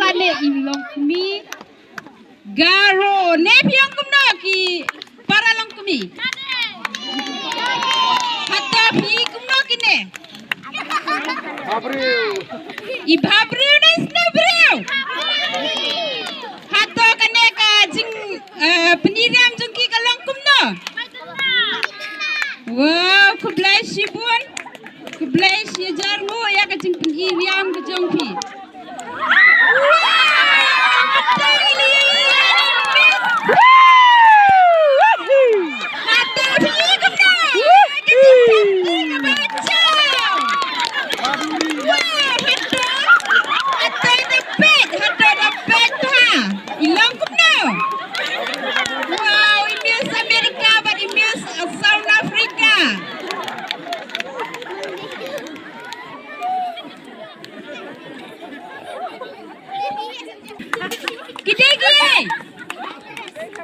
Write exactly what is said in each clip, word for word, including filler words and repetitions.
Lane i longkmie Garo. Ne phi ong kumno ki para longkmie? Hato phi kumno kine? Bhabriew. I bhabriew ne i sniew briew? Hato kane ka jing, eh, pyniriam jong ki ka long kumno? Wow, khublei shibun. Khublei shihajar nguh ïa ka jingpyniriam ka jong phi. I long kumno? Wow, i Miss America bad i Miss, uh, South Africa. Ki dei ki ei?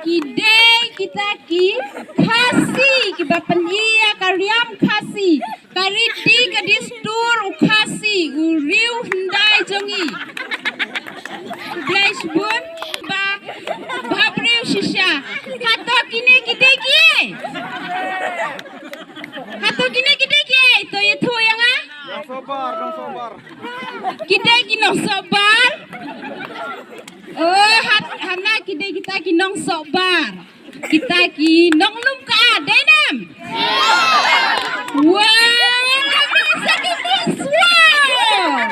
Ki dei kita ki Khasi kiba pyni ïa ka riam Khasi. Ka riti ka dustur u Khasi, u riew hyndai jong ngi. Khublei shibun, ba, bhabriew shisha. Hato kine ki dei ki ei? Hato kine ki dei ki ei? To ïathuh ïa nga. Nongsohbar, nongsohbar. Ki dei ki nongsohbar. Oh, hat, hana ki dei kita ki nongsohbar. Kita ki nonglum ka, dei ne em? Wow, kane sa ki Miss World.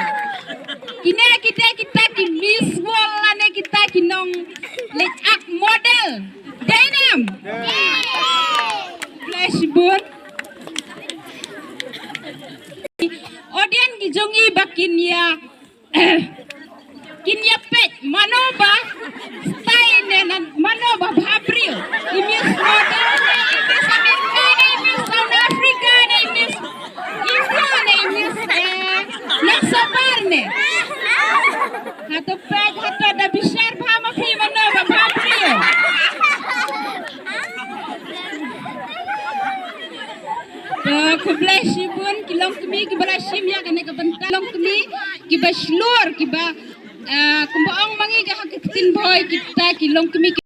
Kine kita, kita ki Miss World lane kita ki nongleit ak model. Dei ne em? Khublei shibun. Audience ki jong ngi ba kin ïa Kin ïa peit mano ba style ne, nan mano ba bhabriew. I Miss Model ne, i Miss America ne, i Miss South Africa ne, i Miss India ne, i Miss, eh, nongsohbar ne. Hato peit, hato da bishar bha ma phi mano ba bhabriew. To, khublei shibun ki longkmie kiba la shim ïa kane ka bynta, longkmie kiba shlur, kiba, eh, kumba ong ma ngi ka ha ka ktien Bhoi, kita ki longkmie